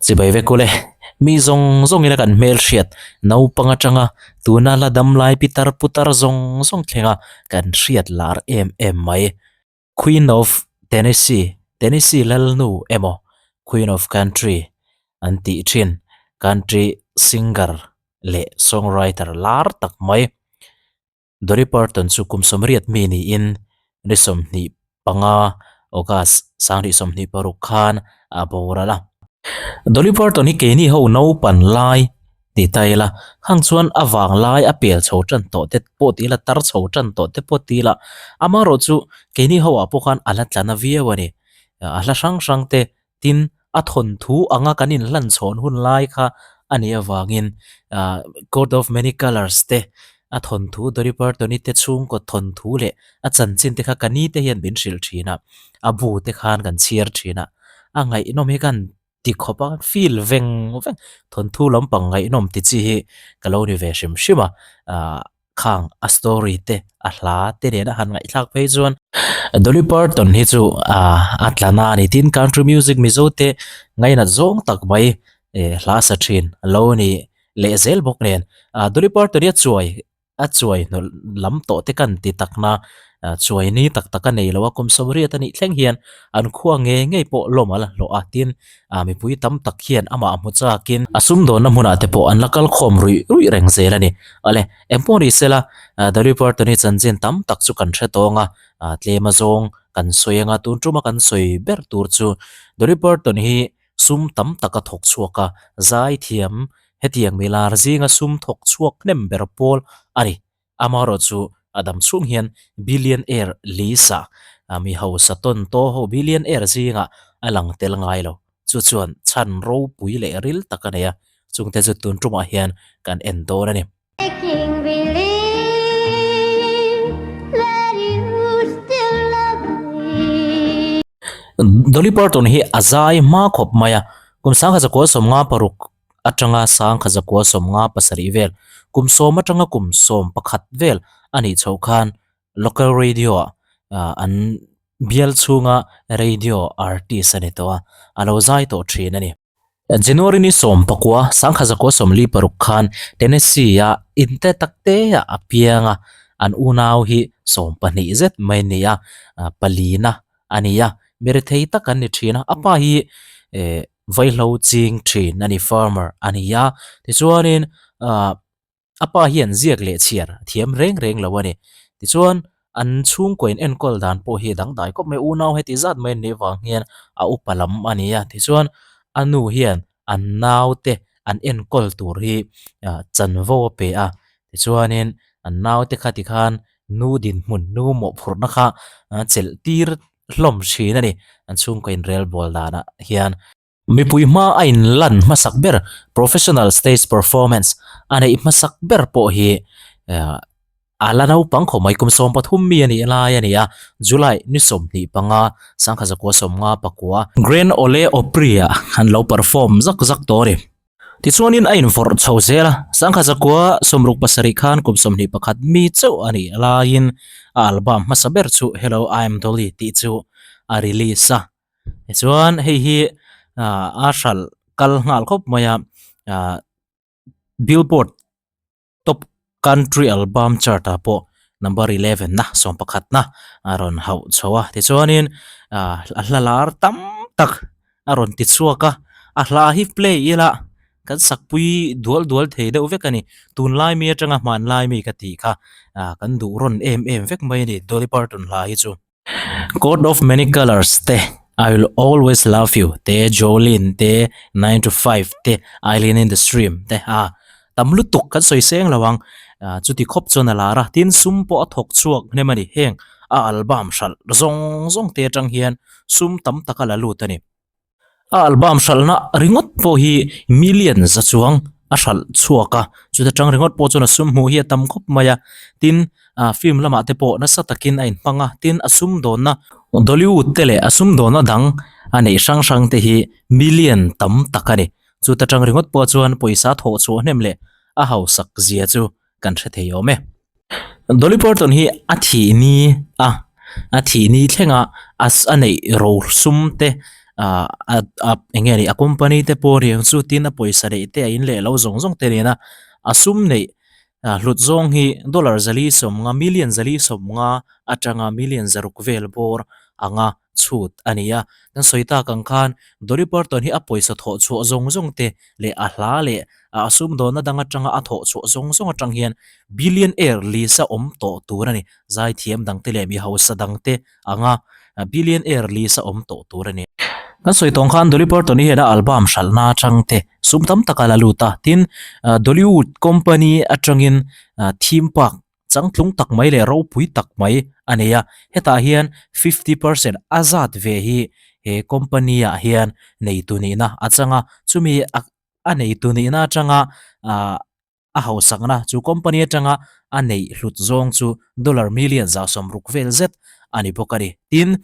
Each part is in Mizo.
Chibai vek ule, mi zawng zawng ila kan hmelhriat naupang atanga tuna la dam lai pitar putar zawng zawng thlenga kan hriat lar em em mai. Queen of Tennessee, Tennessee Lalnu emaw Queen of Country an tih thin country singer leh songwriter lar tak mai. Dolly Parton chu kum sawmriat mi niin ni 25 August 2026 khan a boral a. Dolly Parton hi keini ho naupan lai ti ta ila, khang chuan a vang lai a pel chho tan tawh te pawh ti ila, tar chho tan tawh te pawh ti ila, amaherawh chu keini ho ah pawh khan a la tla na viau a ni. A hla hrang hrang te Tin, a thawnthu anga kan inhlan chhawn hun lai kha a nih avangin ah Coat of Many Colours te, a thawnthu Dolly Parton-i te chhungkaw thawnthu leh a chanchin te kha ka ni te hian min hrilh thin a, a bu te khan kan chhiar thin a, a ngaihnawm hi kan ti khawp a, feel veng veng thawnthu lampang ngaihnawm ti chi hi ka lo ni ve hrim hrim a, ah. Khang a story te a hla te nena han ngaihthlak phei chuan Dolly Parton hi chu a tla na a ni. Tin, country music Mizo te ngainat zawng tak mai hla sa thin a lo ni leh zel bawk nen. Dolly Parton hi a chuai a chuai hnawlh lam tawh te kan ti tak na chuai ni tak tak a nei lo a, kum sawmriat a nih thleng hian an khua ngei ngei pawh lawm a la hlawh a. Tin, mipui tam tak hian amah hmu chakin a sumdawnna hmunah te pawh an la kal khawm ruih ruih reng zel a ni. Awle, engpawh ni sela, Dolly Parton hi chanchin tam tak chu kan hre tawng a, tlem azawng kan sawi anga tun tuma kan sawi ber tur chu Dolly Parton hi sum tam tak a thawk chhuak a, zaithiam hetiang milar zinga sum thawk chhuak hnem ber pawl a ni. Amaherawh chu a dam chhung hian billionaire Lisa, mi hausa tawn taw ho billionaire zingah a lang tel ngai lo. Chu chuan chhan ropui leh ril tak a nei a, chungte chu tun tumah hian kan en dawn a ni. Dolly Parton hi a zai hma khawp mai a, kum 1956 atanga 1957 vel, kum sawm atanga kum 11 vel a nih chhoh khan local radio ah an bial chhunga radio artist a ni tawh a, a lo zai tawh thin a ni. January ni 19, 1946 khan Tennessee ah inte tak te ah a piang a, an unau hi 12 zet mai a ni a, palina a ni a, mi rethei tak an ni thin a, a pa hi eh vaihlo ching thin a ni, farmer a ni a, tichuanin ah a pa hian ziak leh chhiar a thiam reng reng lo a ni, tichuan an chhungkaw in enkawl dan pawh hi a dangdai khawp mai, unau heti zat mai an nih vang hian a upa lam a ni a, tichuan a nu hian an naute an enkawl tur hi ah chanvo a pe a, tichuanin an naute kha tikhan nu dinhmun nu mawhphurhna kha chelh tir hlawm thin a ni an chhungkaw inrel bawl danah hian. Mipui hma a inlan hmasak ber professional stage performance a neih hmasak ber pawh hi a la naupang khawp mai kum 13 mi a nih lai a ni a, July ni 25 1959 Grand Ole Opry ah an lo perform zak zak tawh a ni. Tichuanin a invawrh chho zel a, 1967 khan kum 21 mi chauh a nih laiin a album hmasa ber chu Hello I'm Dolly tih chu a release a. Tichuan hei hi a hralh kal nghal khawp mai a, Billboard Top Country Album Chart ah pawh number 11 na 11 na a rawn hauh chho a. Tichuanin a hla lar tam tak a rawn ti chhuak a, a hla hi play ila kan sakpui dual dual thei deuh vek a ni. Tunlai mi atanga hmanlai mi ka tih kha kan duh rawn em em vek mai a ni Dolly Parton hla hi chu. Coat of Many Colors te, I Will Always Love You te, Jolene te, Nine to Five te, Island in the Stream te a tam lutuk kan sawi seng lo ang. Chuti khawp chuan a lar a, tin sum pawh a thawk chhuak hnem a ni. Heng a album hralh zawng zawng te atang hian sum tam tak a la lut a ni. A album hralhna ringawt pawh hi million za chuang a hralh chhuak a, chuta tang ringawt pawh chuan a sum hmuh hi a tam khawp mai a, tin ah film lamah te pawh nasa takin a inhmang a, tin a sumdawnna Dollywood te leh a sumdawnna dang a neih hrang hrang te hi million tam tak a ni, chuta tang ringawt pawh chuan pawisa thawh chhuah hnem leh a hausak zia chu kan hre thei awm e. Dolly Parton hi a thih ni a, a thih ni thlenga a a neih ro sum te Ah a a eng nge ni a company te pawh riang chu tin a pawisa neih te a in leh lo zawng zawng te nena a sum neih ah hlut zawng hi dollar 450 million 450 atanga million 600 vel bawr anga chhut a ni a. Kan sawi tak ang khan Dolly Parton hi a pawisa thawh chhuah zawng zawng te leh a hla leh a sumdawnna dang atanga a thawh chhuah zawng zawng atang hian billionaire list a awm tawh tur a ni. Zaithiam dangte leh mi hausa dangte anga billionaire list a awm tawh tur a ni. Kan sawi tawng khan Dolly Parton hi hian a album hralhna atang te sum tam tak a la lut a, tin Dollywood company atangin theme park changtlung tak mai leh ropui tak mai a nei a, hetah hian 50% a zat ve hi he company ah hian neitu nihna a chang a, chumi a neitu nihna atanga ah A hausakna chu company atanga a neih hlut zawng chu dollar million 60 vel zet a ni bawk a ni. Tin,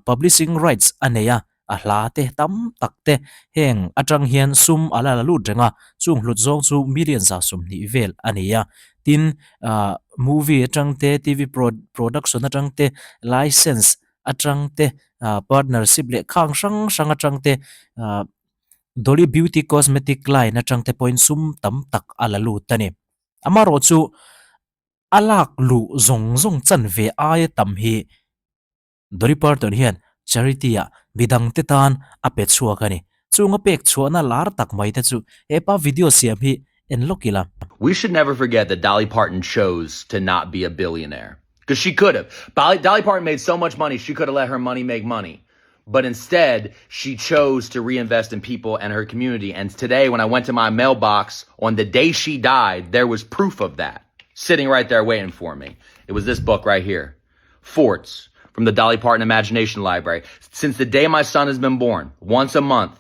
publishing rights a nei a, a hla te tam tak te heng atang hian sum a la la lut reng a, chung hlut zawng chu million 20 vel a ni a. Tin, movie atang te, TV production atang te, license atang te, partnership leh khang hrang hrang atang te, Dolly Beauty Cosmetic line atang te pawhin sum tam tak a la lut a ni. Amaherawh chu a lak luh zawng zawng chanve aia tam hi Dolly Parton hian charity ah midang te tan a pe chhuak a ni. Chung a pek chhuahna lar tak mai te chu hepa video siam hi en lawk ila. We should never forget that Dolly Parton chose to not be a billionaire. Because she could have. Dolly Parton made so much money, she could have let her money make money. But instead, she chose to reinvest in people and her community. And today, when I went to my mailbox on the day she died, there was proof of that sitting right there waiting for me. It was this book right here, Forts, from the Dolly Parton Imagination Library. Since the day my son has been born, once a month,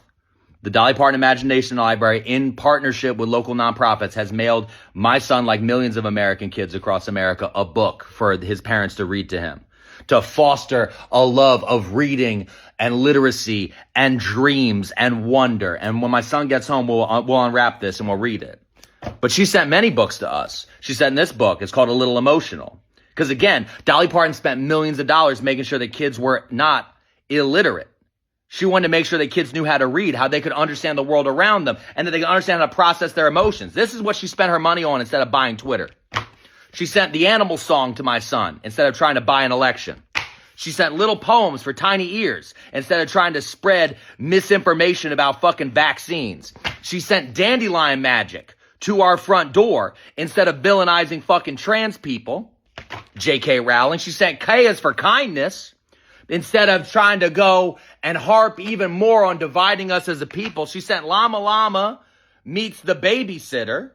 the Dolly Parton Imagination Library, in partnership with local nonprofits, has mailed my son, like millions of American kids across America, a book for his parents to read to him, to foster a love of reading and literacy and dreams and wonder. And when my son gets home, we'll, uh, we'll unwrap this and we'll read it. But she sent many books to us. She sent this book. It's called A Little Emotional. Because again, Dolly Parton spent millions of dollars making sure that kids were not illiterate. She wanted to make sure that kids knew how to read, how they could understand the world around them, and that they could understand how to process their emotions. This is what she spent her money on instead of buying Twitter. She sent the animal song to my son instead of trying to buy an election. She sent little poems for tiny ears instead of trying to spread misinformation about fucking vaccines. She sent dandelion magic to our front door instead of villainizing fucking trans people. J.K. Rowling. She sent Kayas for kindness instead of trying to go and harp even more on dividing us as a people. She sent Llama Llama meets the babysitter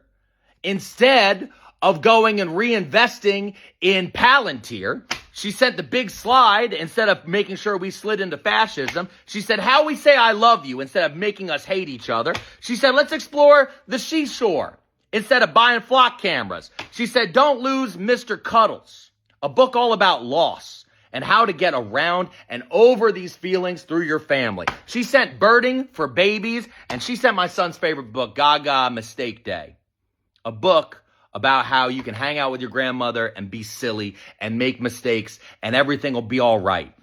instead of going and reinvesting in Palantir. She sent the big slide instead of making sure we slid into fascism. She said, How we say I love you instead of making us hate each other. She said, Let's explore the seashore instead of buying flock cameras. She said, Don't lose Mr. Cuddles, a book all about loss and how to get around and over these feelings through your family. She sent Birding for Babies, and she sent my son's favorite book, Gaga Mistake Day, a book about how you can hang out with your grandmother and be silly and make mistakes and everything will be all right.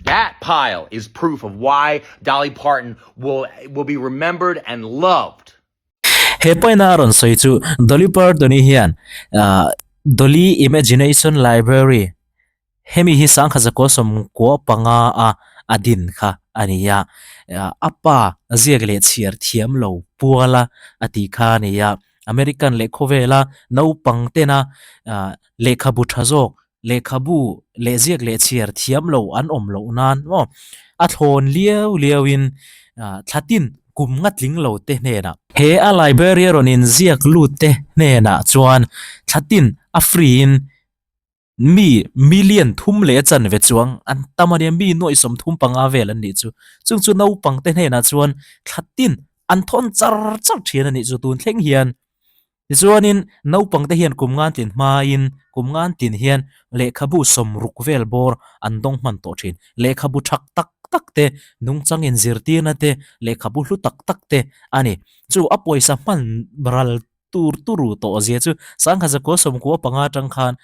That pile is proof of why Dolly Parton will, will be remembered and loved. He paina a rawn sawi chu Dolly Parton-i hian ah Dolly Imagination Library hemi hi sangkhat zakua 95 a a din kha a ni a, a pa ziak leh chhiar thiam lo puala a tih kha a ni a, American leh khawvela naupang tena ah lehkhabu tha zawk lehkhabu leh ziak leh chhiar thiam lo an awm loh nan maw a thlawn liau liau in ah thla tin kum nga tling lo te hnenah he a library a rawn inziak lut te hnenah chuan thla tin a free in mi million thum leh a chanve chuang an tam a nia mi nuaih 35 vel an nih chu chung chu naupang te hnenah chuan thla tin an thawn char char thin a nih chu tun thleng hian. Tichuanin, naupangte hian kum ngan tin hmain, kum ngan tin hian lehkhabu 60 vel bawr an dawng hman tawh thin. Lehkhabu thak tak tak te, nungchang inzirtirna te, lehkhabu hlu tak tak te a ni. Chu a pawisa hman ral tur turu tawh zia chu 1995 atang khan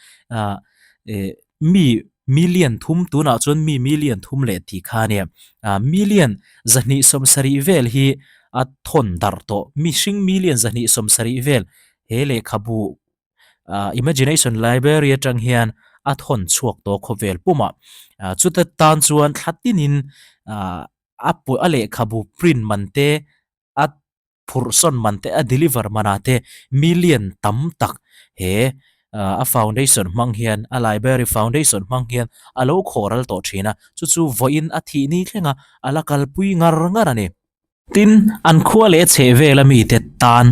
mi. Million thum tunah chuan mi million thum leh tih kha a nia. Million 270 vel hi a thawn darh tawh. Mihring million 270 vel he lehkhabu Imagination Library atang hian a thawn chhuak tawh khawvel pumah. Chuta tan chuan thla tinin a lehkhabu print man te a phurhsawn man te a deliver manah te million tam tak he a foundation hmang hian a library foundation hmang hian a lo khawh ral tawh thin a chu chu vawiin a thih ni thleng a a la kalpui ngar ngar a ni. Tin, an khua leh chheh vela mite tan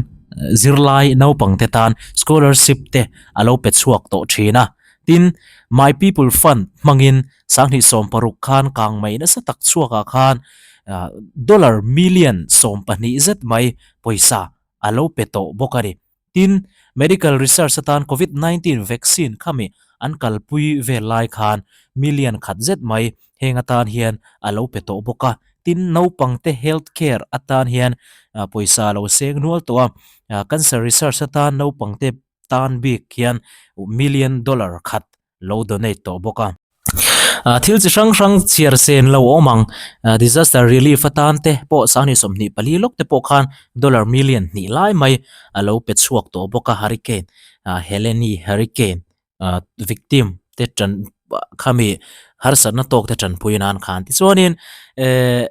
zirlai naupang te tan scholarship te a lo pe chhuak tawh thin a. Tin, My People Fund hmangin 2016 khan kang mai nasa tak chhuakah khan dollar million 12 zet mai pawisa a lo pe tawh bawk a ni. Tin, medical research atan Covid 19 vaccine khami an kalpui vel lai khan million khat zet mai heng atan hian a lo pe tawh bawk a. Tin, naupangte health care atan hian pawisa a lo seng nual tawh a, cancer research atan naupangte tan bik hian million dollar khat lo donate tawh bawk a. Thil chi hrang hrang chhiar sen lo awm ang disaster relief atan te pawh 2024 lawk te pawh khan dollar million hnih lai mai a lo pe chhuak tawh bawk a hurricane Helene hurricane victim te tan khami harsatna tawk te tanpui nan khan tichuanin ehh.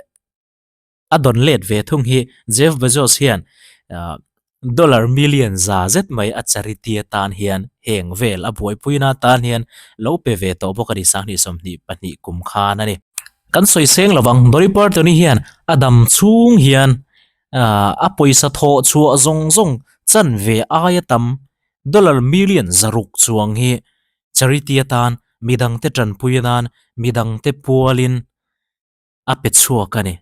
A dawn let ve thung hi Jeff Bezos hian dollar million za zet mai a charity atan hian heng vel a buaipuina atan hian lo pe ve tawh bawk a ni 2022 kum khan a ni. Kan sawi seng lovang Dolly Parton-i hian a dam chhung hian a pawisa thawh chhuah zawng zawng chan ve aia tam dollar million 600 chuang hi charity atan midangte tanpui nan midangte pualin a pe chhuak a ni.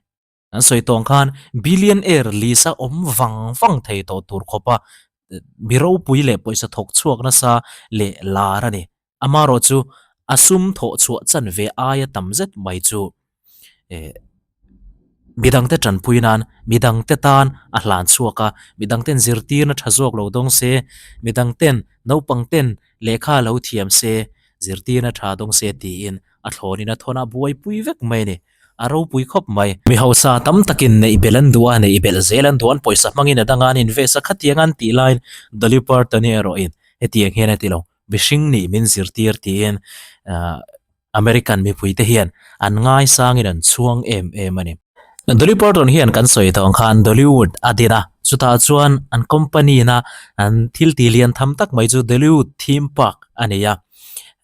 An sawi tawng khan billionaire list a awm vang vang thei tawh tur khawpa mi ropui leh pawisa thawk chhuak nasa leh lar a ni. Amaherawh chu a sum thawh chhuah chan ve aia tam zet mai chu eh midangte tanpui nan midangte tan a hlan chhuak a, midangten zirtirna tha zawk lo dawng se, midangten naupangten lehkha lo thiam se, zirtirna tha dawng se tiin A thlawnin a thawn a buaipui vek mai a ni. A ropui khawp mai. Mi hausa tam takin neih belh an duh a, neih belh zel an duh a, an pawisa hmangin a danga an invest a, khatiang an tih laiin Dolly Parton hi erawhin hetiang hian a ti lo, mihring nih min zirtir tiin American mipuite hian an ngaisangin an chhuang em em a ni. Dolly Parton hian kan sawi tawh ang khan Dollywood a din a, chutah chuan an company na an thil tih lian tham tak mai chu Dollywood theme park a ni a.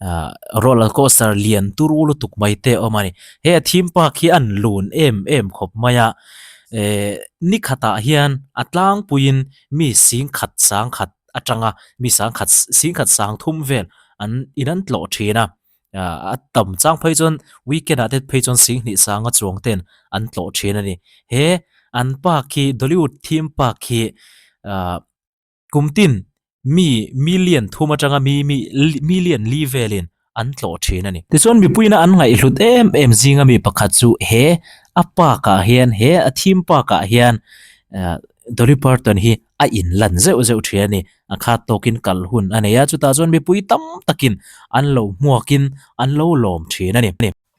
ah roller coaster lian turu lutuk mai te a awm a ni he a theme park hi an lun em em khawp mai a eh ni khatah hian a tlangpuiin mi singkhat sangkhat atanga mi sangkhat singkhat sangthum vel an in an tlawh thin a ah a tam chang phei chuan weekend ah te phei chuan singhnih sanga chuang ten an tlawh thin a ni he an park hi Dollywood theme park hi ah. Kum tin mi million thum atanga mi mi million li velin an tlawh thin a ni. Tichuan mipuiina an ngaihhlut em em zinga mi pakhat chu he a park ah hian he a theme park ah hian Dolly Parton hi a inlan zeuh zeuh thin a ni. A khat tawkin kal hun a nei a, chutah chuan mipui tam takin an lo hmuakin an lo lawm thin a ni.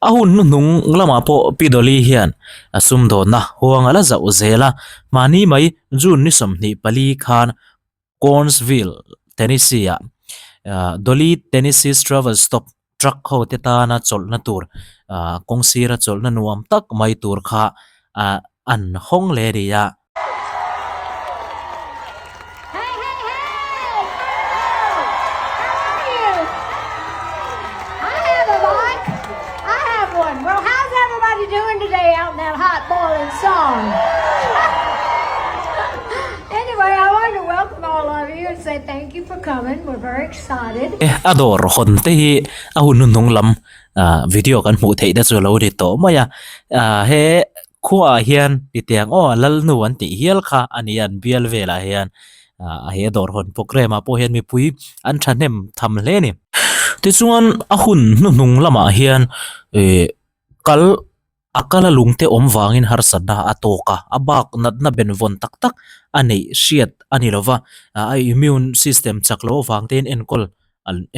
A hun hnuhnung lamah pawh Pi Dolly hian a sumdawnna huang a la zauh zel a, mahni mai June ni 24 khan Cornsville, Tennessee-ah Dolly Tennessee's Travel Stop truck ho te tana chawlhna tur kawng sira chawlhna nuam tak mai tur kha an hawng leh a ni a. Hey, hey, hey! Hello! How are you? I have a mic. I have one. Well, how's everybody doing today out in that hot boiling sun? anyway, I wanted to welcome all of you and say thank you for coming. We're very excited. A dawr hawn te hi a hun hnuhnung lam video kan hmuh theih te chu a lo ni tawh mai a. He Khuaah hian titiang aw Lalnu an tih hial kha a ni a, an bial velah hian ah he dawr hawn programme ah pawh hian mipui an thahnem tham hle a ni. Tichuan a hun hnuhnung lamah hian ih kal a kala lungte awm vangin harsatna a tawk a, a bak natna benvawn tak tak a neih hriat a ni lova, a immune system chak loh avang te hian enkawl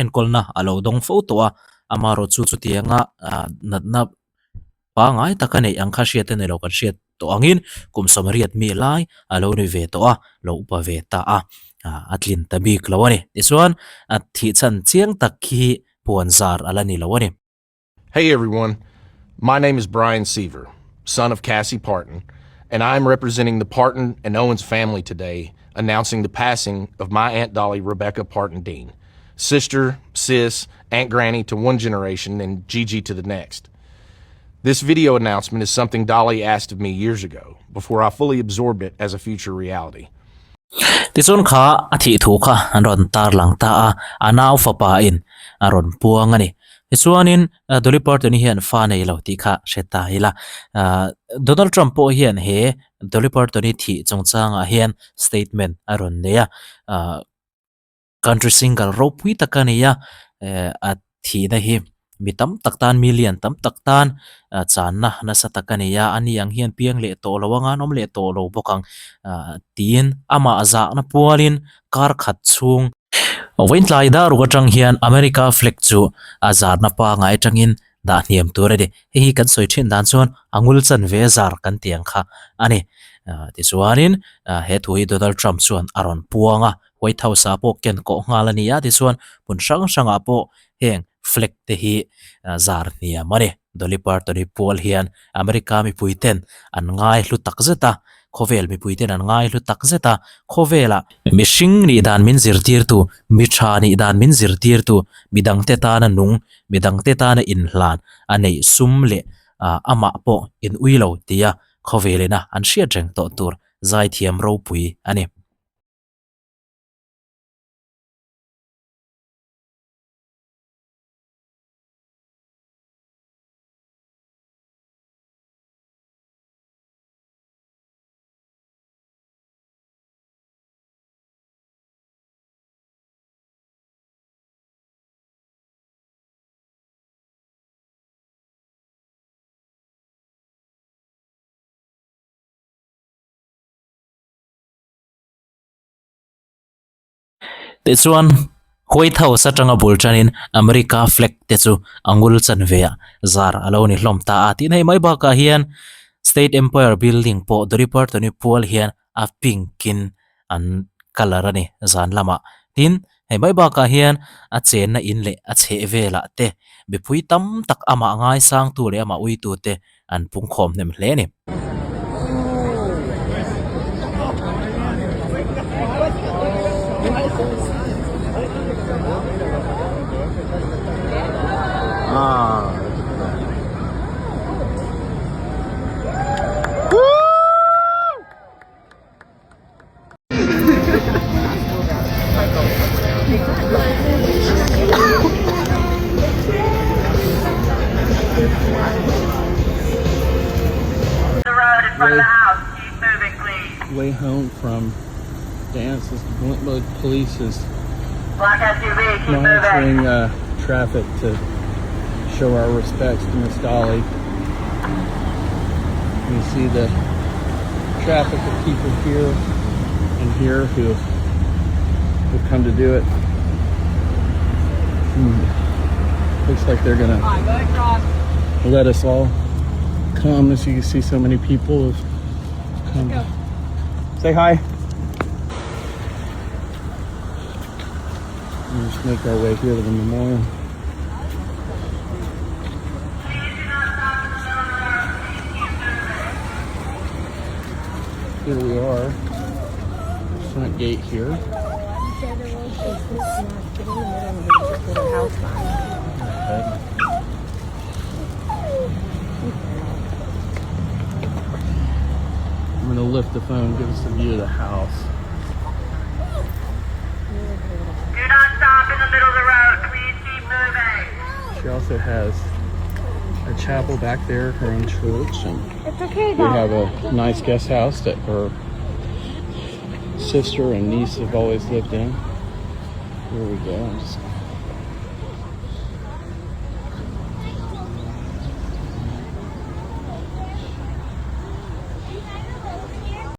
enkawlna a lo dawng fo tawh a. Amaherawhchu chutianga natna pangngai taka neih ang kha hriat a ni lo kan hriat tawh angin kum sawmriat mi lai a lo ni ve tawh a, lo upa ve ta a, a tlin ta bik lo a ni. Tichuan a thih chhan chiang tak khi puan zar a la ni lo a ni. Hey everyone, my name is Brian Seaver, son of Cassie Partin, and I am representing the Partin and Owens family today, announcing the passing of my Aunt Dolly Rebecca Partin Dean, sister, sis, Aunt Granny to one generation and Gigi to the next. This video announcement is something Dolly asked of me years ago, before I fully absorbed it as a future reality. Tichuan kha a thih thu kha an rawn tarlang ta a, a nau fapa in a rawn puang a ni. Tichuanin Dolly Parton-i hian fa nei lo tih kha hre ta ila. Donald Trump pawh hian he Dolly Parton-i thih chungchangah hian statement a rawn nei a. Country singer ropui tak a ni a, a thihna hi mi tam tak tan million tam tak tan channa nasa tak a ni a, ani ang hian piang leh tawh lo anga an awm leh tawh lo bawk ang tiin amah zahna pualin kar khat chhung vawiin tlai dar ruk atang hian America flag chu a zarna pangai atangin dah hniam tur a ni. Hei hi kan sawi thin dan chuan a ngul chan ve zar kan tih ang kha a ni. Tichuanin he thu hi Donald Trump chuan a rawn puang a, White House ah pawh ken kawh nghal a ni a, tichuan hmun hrang hrangah pawh heng flag te hi zar hniam a ni. Dolly Parton hi pual hian America mipui ten an ngai hlu tak zet a, khawvel mipui ten an ngai hlu tak zet a, khawvelah mihring nih dan min zirtirtu, mi tha nih dan min zirtirtu, midangte tana nung, midangte tana inhlan a neih sum leh amah pawh in ui lo tia khawvelina an hriat reng tawh tur zaithiam ropui a ni. Tichuan, White House atanga bul tanin America flag te chu a ngul chanve ah zar a lo ni hlawm ta a tih hei mai bakah hian State Empire Building pawh Dolly Parton-i pual hian a pink in an colour a ni zan lamah. Tin, hei mai bakah hian a chenna in leh a chheh velah te mipui tam tak amah ngaisangtu leh amah uitu te an pungkhawm hnem hle a ni. Way home from dance as the Glynwood police is monitoring uh, traffic to show our respects to Miss Dolly. You see the traffic of people here and here who have come to do it. Hmm. Looks like they're gonna let us all come. As you can see, so many people have come. Say hi. We'll just make our way here to the memorial. Here we are, front gate here. I'm gonna lift the phone, give us a view of the house. Do not stop in the middle of the road. Please keep moving. She also has a chapel back there, her own church, and It's okay, we have a nice guest house that her sister and niece have always lived in. Here we go. I'm just